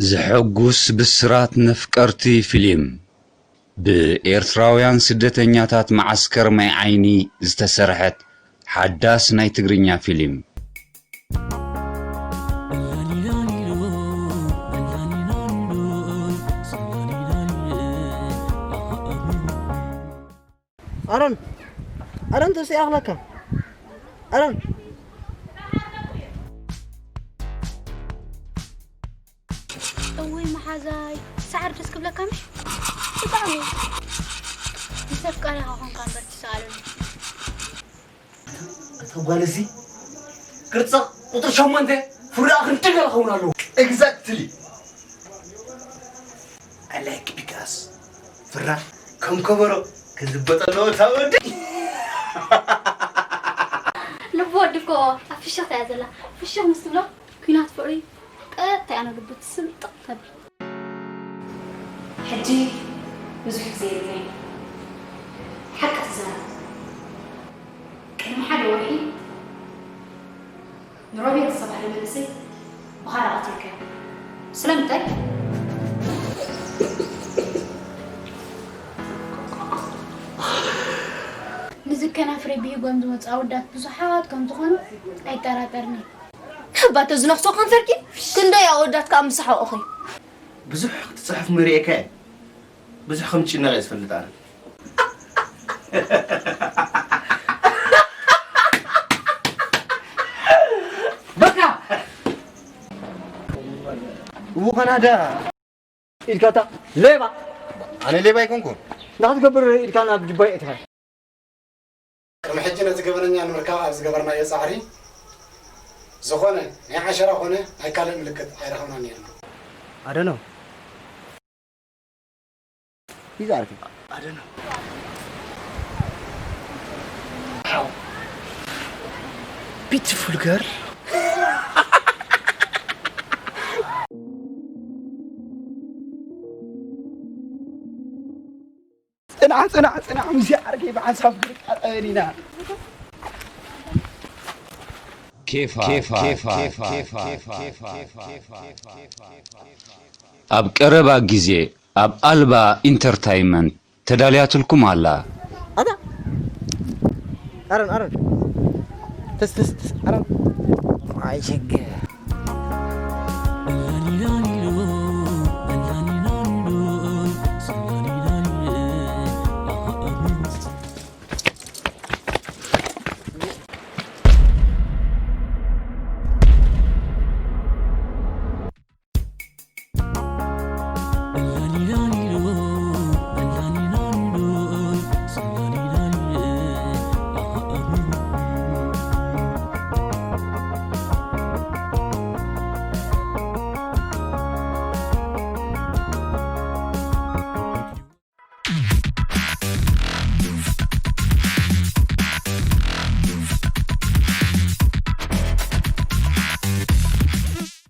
ዘሐጉስ ብስራት ነፍቀርቲ ፊልም፣ ብኤርትራውያን ስደተኛታት መዓስከር ማይ ዓይኒ ዝተሰርሐት ሓዳስ ናይ ትግርኛ ፊልም። ኣረን ኣረን ተሲኣኽለካ ኣረን። እውይ መሓዛይ፣ ሳዕሪ ደስ ክብለካ ምሽ? ብጣዕሚ። ምስ ኣፍቃሪኻ ኾንካ እምበር ትሰኣለሉ። እታ ጓል እዚ ቅርጻ ቁጽሪ ሸሞንተ ፍርዳኣ ክንዲ ገለ ክኸውን ኣለዎ። Exactly. I like because ፍራ ከም ከበሮ ክዝበጥ ኣለዎ እታ ወዲ። ልቢ ወዲ እኮ ኣብ ፍሽኽታ እያ ዘላ። ፍሽኽ ምስ ትብሎ ኲናት ፍቕሪ ቀጥታ እያ ንልቡ ትስንጥቕ ተብል። ሕጂ ብዙሕ ግዜ የብለይን። ሓቂ ትዛረብ። ቅድሚ ሓደ ወርሒ ንሮቤል ዝተባህለ መንእሰይ ብኻራ ቀቲልካዮ። ስለምንታይ? ንዝከናፍሪ ብሂጎም ዝመጹ ኣወዳት ብዙሓት ከም ዝኾኑ ኣይጠራጠርን እየ። እባ ተዝነኽሶ ከንፈርኪ ክንደይ ኣወዳት ከኣ ምሳሓቑኺ። ብዙሕ ክትጽሕፍ መሪኤካ እየ። ብዙሕ ከም ትጭነቕ እየ ዝፈልጥ ኣነ። በቃ እቡ ካናዳ ኢልካታ ሌባ። ኣነ ሌባ ኣይኮንኩን። ንክትገብር ኢልካ ናብ ዱባይ እትኻ። ቅድሚ ሕጂ ነቲ ገበነኛ ንምርካብ ኣብ ዝገበርናዮ ጻዕሪ፣ ዝኾነ ናይ ዓሸራ ኾነ ናይ ካልእ ምልክት ኣይረኸብናን ነይርና። ኣደኖ። ይዛርፊ። ኣደኖ። ሓው። Beautiful girl. ጽናዕ ጽናዕ ጽናዕ፣ ምስዚ ዓርከይ ብሓንሳብ ክንቃጸበን ኢና። ኬፋ ኬፋ ኬፋ ኬፋ ኬፋ ኣብ ቀረባ ግዜ ኣብ ኣልባ ኢንተርታይመንት ተዳልያትልኩም ኣላ። ኣታ ኣረን ኣረን ተስ ተስ ተስ ኣረን። ኣይሸግር።